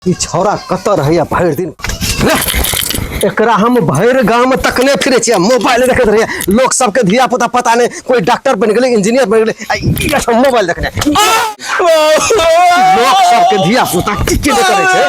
ई छौड़ा कतऽ रहैया भरि दिन ले, एकरा हम भरि गाम तकने फिरै छियै मोबाइल देखैत रहैया लोक सबके धिया पुता पता नहि कोई डॉक्टर बनि गेलै इंजीनियर बनि गेलै आ ई एहिठाम मोबाइल देखने लोक सबके धिया पुता की की नहि करै छै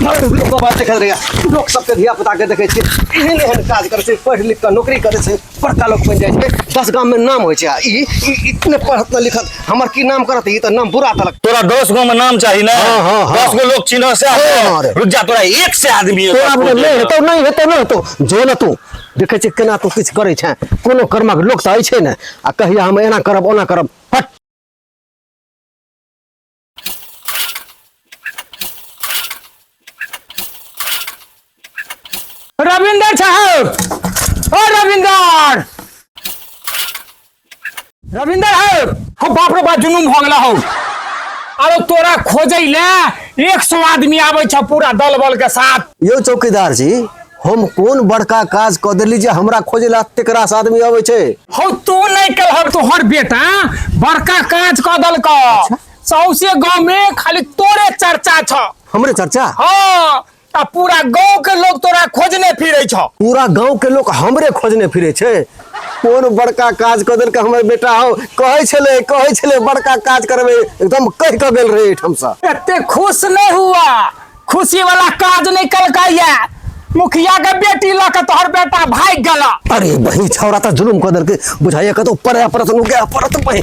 भरि दिन मोबाइल देखैत रहैया लोक सबके धिया पुता के देखै छियै एहन एहन काज करै छै पढ़ि लिख कऽ नौकरी करै छै बड़का लोक बनि जाइ छै 10 गाम में नाम होइ छै आ ई ई इतने पढ़त न लिखत हमर की नाम करत ई तऽ नाम बुरा तलक तोरा 10 गो में नाम चाही ना। हाँ, हाँ, हाँ। 10 गो लोग चिन्ह से हाँ, रे। रुक जा, तोरा 1 से आदमी तोरा अपने नहीं हेतौ, नहीं हेतौ, नहीं हेतौ, जो ने तू देखै छियै केना तू किछु करै छें, कोनो कर्मक लोक तऽ अछि ने आ कहिया हम एना करब ओना करब। हट। रविंदर साहब, ओ रविंदर, रविंदर है हो, बाप रे बाप, जुनून भऽ गेला हौ। अरे तोरा खोजै ले 100 आदमी आबै छ पूरा दल बल के साथ। यौ चौकीदार जी, हम कोन बड़का काज कऽ देली जे हमरा खोजै ला एतेक रास आदमी अबै छै? हौ तू नहि केलहक, तोहर बेटा बड़का काज कऽ देलकौ। सौंसे गाँव में खाली तोरे चर्चा छ। हमरे चर्चा? हाँ, आ पूरा गांव के लोग तोरा खोजने फिरे छ। पूरा गांव के लोग हमरे खोजने फिरे छै? कोन बड़का काज कऽ देलकै हमर बेटा हौ? कहै छलै, कहै छलै बड़का काज करबै, एकदम कहि कऽ गेल रहै एहिठामसँ। एते खुश नहीं हुआ, खुशी वाला काज नहीं कलकैया। मुखिया के बेटी लऽ के तोहर बेटा भागि गेला। अरे बही छौड़ा तऽ जुलुम कऽ देलकै, बुझाइया कतौ पड़े पड़त नुके पड़त बही।